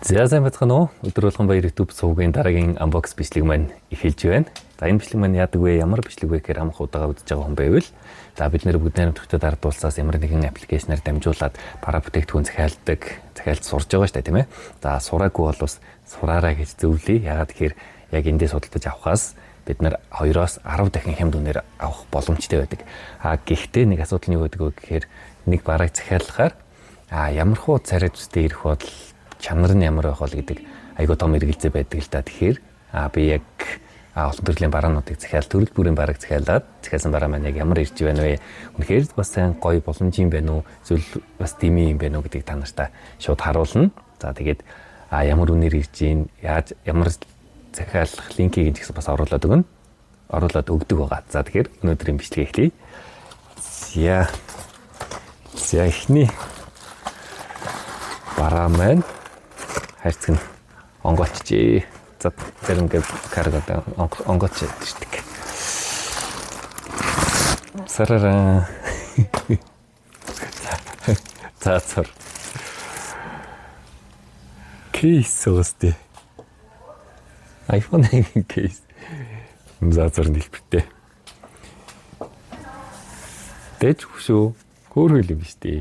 За, сайн байцгаана уу? Өдөр болгон баяр YouTube сувгийн дараагийн unbox бичлэг маань эхэлж байна. За, энэ бичлэг маань яадаг вэ? Ямар бичлэг вэ гэхээр амх удаага үзэж байгаа хүн байвал, за, бид нэр бүгд найрамдагчдад ард улсаас ямар нэгэн application аар дамжуулаад бараа бүтээгдэхүүн захиалдаг, захиалж сурж байгаа шүү дээ, тийм ээ. За, сураагүй бол бас сураарай гэж зөвлөе. Яагаад гэхээр яг эндээс худалдаж авахаас бид нар 2-оос 10 дахин хямд үнээр авах боломжтой байдаг. А гэхдээ нэг асуудал нь юу гэдэг вэ гэхээр нэг барааг захиалахаар ямар хуу царай зүстэй ирэх бол, чанар нь ямар байх бол гэдэг айгүй том эргэлзээ байдаг л да. Тэгэхээр би яг олон төрлийн бараануудыг захиал, төрөл бүрийн барааг захиалаад, захиалсан бараа маань яг ямар ирж байна вэ? Үнэхээр бас сайн гоё боломжийн байна уу? Эсвэл бас дими юм байна уу гэдгийг та нартай шууд харуулна. За, тэгээд ямар үнээр ирж гин, яаж, ямар захиалах link ийг ч гэсэн бас оруулаад өгнө. Оруулаад өгдөг байгаа. За, тэгэхээр өнөөдрийн бичлэгийг эхлэе. За. За, эхний бараа маань хайрцаг нь онгойлчжээ. За, зарим ингээ карго онгойлч ирдэг. Сарара. За, цар. Case өстэй. iPhone-ийн case. За, зар дэлбэртэй. Дэж шүү. Хөөр хөл юм биш үү?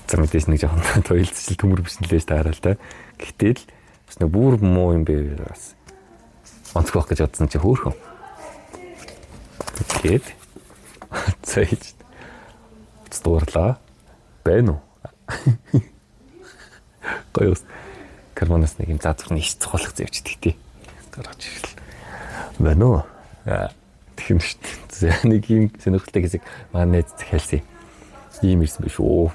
За, мэдээж нэг жоохон туйлдсэл төмөр биш нэлээж таараа л та. Гэхдээ л бас нэг бүр муу юм бэ, бас онцгой байх гэж бодсон чи хөөрхөн. Тэгээд цайж дурлаа. Байна уу? Гоё ус. Карманаас нэг юм заазах нь иш цохолох зэвчдэг тий. Гаргаж ирэл. Байна уу? Тэгэх юм шүү дээ. За, нэг юм сонирхолтой хэсэг манай найз захиалсан. Ийм ирсэн биш үү?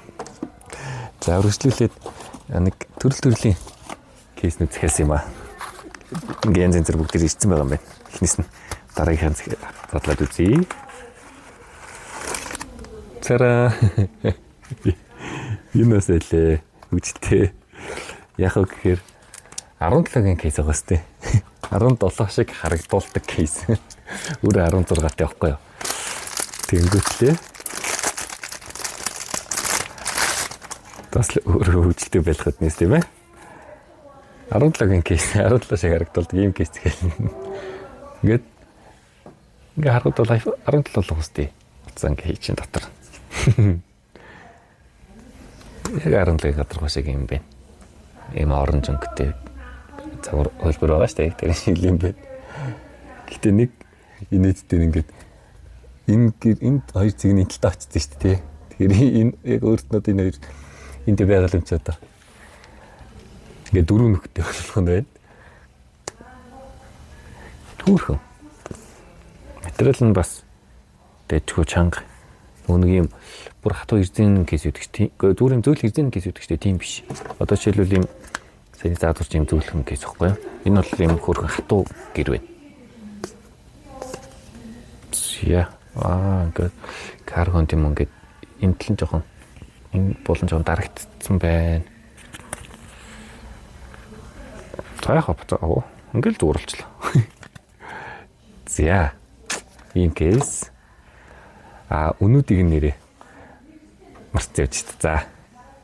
За, үргэлжлүүлээд нэг төрөл төрлийн case нүүд захиалсан юм аа. Ингээ янз янзэр бүгд ирсэн байгаа юм байна. Эхнээс нь дараагийнхаа задлаад үзье. Цара. Энэ бас элээ. Үжтэй. Яг уу гэхээр 17-гийн case байгаа сте. 17 шиг харагдуулдаг case. Өөрөө 16-тай байхгүй юу? Тэнгүүтлээ. Бас л өөрөө хөгжилтэй байх хэднээс, тийм ээ. 17-гийн case, 17 шиг харагдуулдаг ийм case гэл. Ингээд ингээ харахад бол 17 болох үстэй. Утсаа ингээ хийчин дотор. Яг 17-гийн гадаргуу шиг юм байна. Ийм orange өнгөтэй загвар хөлбөр байгаа шүү дээ. Тэр шиг юм байна. Гэтэ нэг инээдтэй ингээд энэ энэ хоёр цэгний талдаа очсон шүү дээ. Тэгэхээр энэ яг өөрт нь энэ хоёр энд байгаа юм чи одоо. Ингээд дөрөв нөхдөй болох нь байна. Түүрхэн. Материал нь бас дэжгүй чанга. Нөгөө нэг юм бүр хатуу резин case үүдэг тийм. Зүгээр юм зөөл резин case үүдэг шүү дээ, тийм биш. Одоо жишээлбэл юм саяны заадварч юм зөөлхөн case ихгүй юу? Энэ бол юм хөөрхөн хатуу гэр байна. Яа. Аа, ингээд каргон тийм ингээд энэ тал нь жоохон, энэ болон жоохон дарагдсан байна. За, яг оо ингээл зүгээр болчлоо. За. Ийм case. А, өнүүдийг нэрээ марцсан явж шүү дээ. За.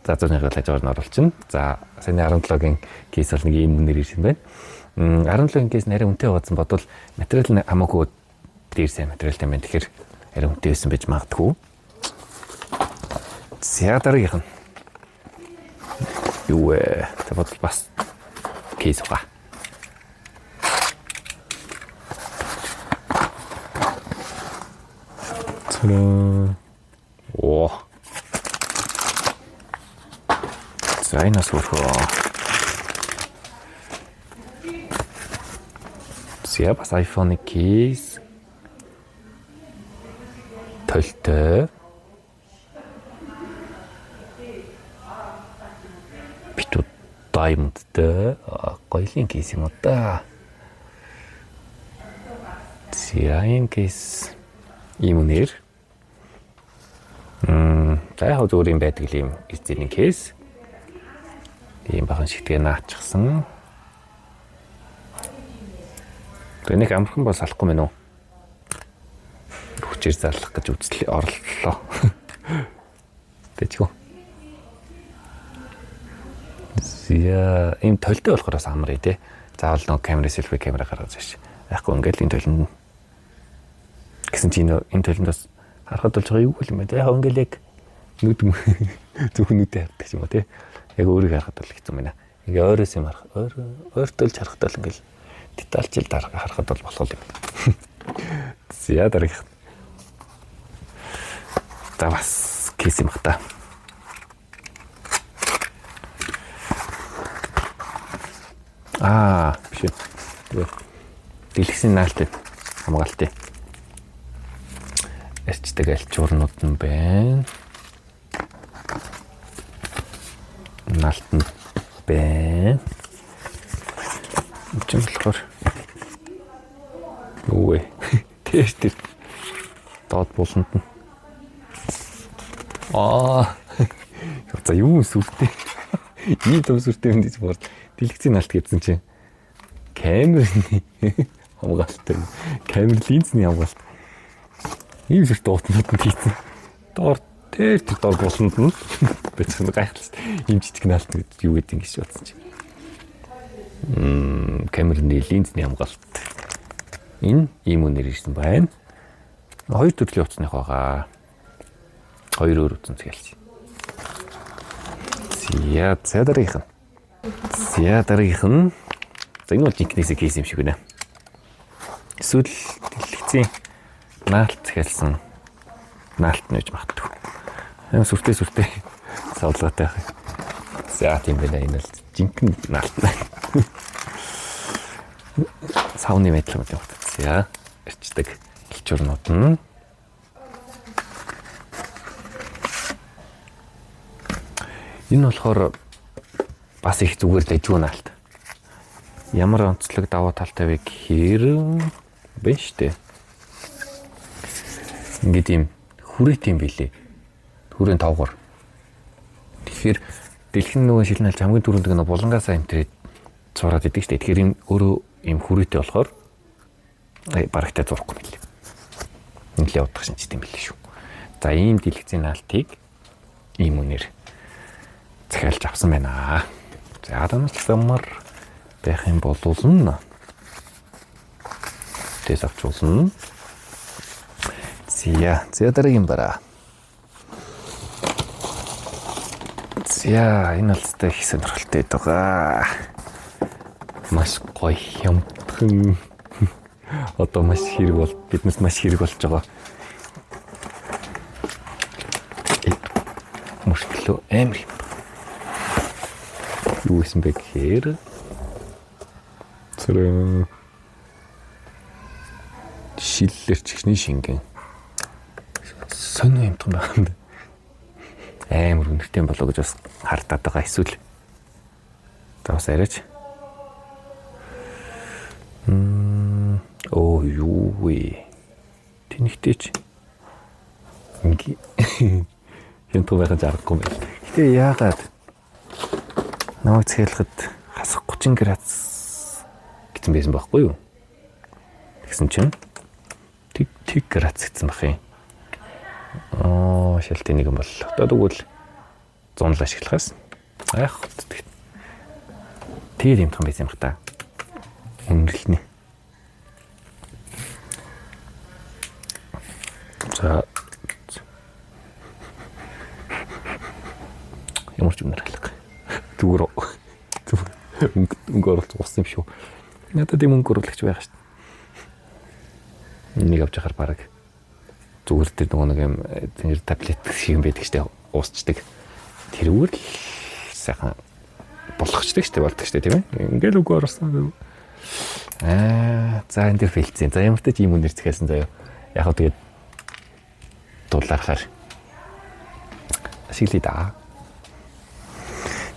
За, зурны хажуугаар нь оруулчихна. За, саяны 17-гийн case бол нэг ийм үнээр ирсэн байна. 17-гийн case нэрээ үнэтэй байгаадсан бодвол материал нь хамаагүй дээр сайн материалтай байна. Тэгэхээр арай үнэтэй байсан байж магадгүй. За, дараагийнх нь юу вэ? Тэ бодвол бас case ба. Цараа. Оо. За, энэ бас хөрхөө. За, бас iPhone case. Төлтөө. Битүү diamondтэй гоёлын case юм уу да. За, ийм case ийм үнээр. За, яг зүгээр юм байдаг л ийм эзэний case. Ийм бахан шигтгээ наачихсан. Тэгээ нэг амархан бол салахгүй мэн үү? Хүчээр заллах гэж үзлээ орлоо. Тэжгүй. За, ийм толтой болохоор бас амар ээ, те. Заавал нөгөө камера, селфи камера гаргаж ирж. Яахгүй ингээл энэ толинд гэсэн чинь энэ толинд бас харахад болж байгаа юу юм бэ? Яг ингээл яг нүд зөвхөн нүдээ хардаг юм уу, те. Яг өөрийг харахад бол хэцүү байна. Ингээ ойроос юм харах, ойр ойртолж харахад бол ингээл детальчил харахад бол болох юм. За, дараагийнх. За, бас case юм бах та. Аа, биш ээ. Дэлгэсийн наалт хамгаалт. Эрчдэг альчуурнууд нь байна. Наалт нь байна. Энд чинь болохоор юу вэ? Тэр тэр доод буланд нь. Аа. За, юу сүртэй. Ийм том сүртэй юм гэж бод. Дэлгэцийн наалт гэсэн чинь камерны хамгаалалт. Камер линзний хамгаалалт. Ийм сүртэй утнууд нь хийсэн. Доор тэр тэр доор буланд нь байцсан гайхалтай. Ийм жижиг наалт гэж юу гэдэг ингэж бодсон чинь. Камерны линзний хамгаалалт. Энэ ийм үнээр ирсэн байна. Хоёр төрлийн утасных байгаа. Хоёр өөр утсан зэгэлж. За, за дараагийнх нь. За, дараагийнх нь. За, энэ бол жинкнээсээ case юм шиг байна. Эсвэл дэлгэцийн наалт захиалсан наалт нь гэж магадгүй. Аим сүртэй сүртэй савлгаатай байх. За, тийм байна. Энэ бол жинхэнэ наалт. Савны байдлаа юм байна. За, эрчдэг элчүүрнүүд нь. Энэ болохоор бас их зүгээр дэжгүй наалт. Ямар онцлог давуу талтай вэ гэхээр байна штэ. Ингээд ийм хүрээт юм билээ. Хүрээний тоогоор. Тэгэхээр дэлхийн нөгөө шилэн алж хамгийн түрүүнд нөгөө булангаасаа эмтрээд зураад идэг штэ. Тэгэхээр ийм өөрөө ийм хүрээтэй болохоор барагтай зурхгүй мэлээ. Нэлээ удах шинжтэй юм билээ шүү. За, ийм дэлгэцийн наалтыг ийм үнээр захиалж авсан байна. За, танаас ямар байх юм болуулна. Тэс авч болно. За, за дараагийн бараа. За, энэ бол зөвхөн их сонирхолтой байгаа. Маш гоё хямдхан. Одоо маш хэрэг бол биднес маш хэрэг болж байгаа. Мөртлөө амар юм. Юу гэсэн бэ гэхээр цэрэн шиллэрчгний шингэн сонио юмтхан байгаа юм байна. Амар үнэртэй болоо гэж бас хартаад байгаа. Эсвэл за бас арайч. Оо юу вэ? Тэнэгтэй ч ингээ хямдхан байх нь аргагүй юм байна. Гэтэ яагаад намайг захиалахад хасах 30 градус гэсэн байсан байхгүй юу? Тэгсэн чинь тэг тэг градус гэсэн бах юм. Аа, шилтийн нэг юм бол. Одоо тэгвэл 100 л ашиглахаас айх тэр юмтхан байсан юм бах та. Үнэрлэнэ. За, ямар ч үнэр алга. Зүгээр өнгө оруулах уус юм шүү. Надад ийм өнгө оруулагч байгаа шүү дээ. Энийг авч яхаар бараг зүгээр тэр нөгөө нэг юм цэнгэр таблет шиг юм байдаг штэ, уусчдаг. Тэрүүгээр л сайхан болгочдөг штэ, болдог штэ, тийм ээ. Ингээл үгүй оруулсан. Аа, за энэ дээр фэлцэн. За, ямар ч ийм үнэр захиалсан заяа. Яг хөө тэгээд дулаархаар ашиглая да.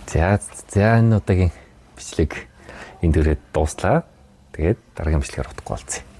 За, за энэ удаагийн бичлэг энэ дээрээ дууслаа. Тэгээд дараагийн бичлэгээр утгагүй болцъё.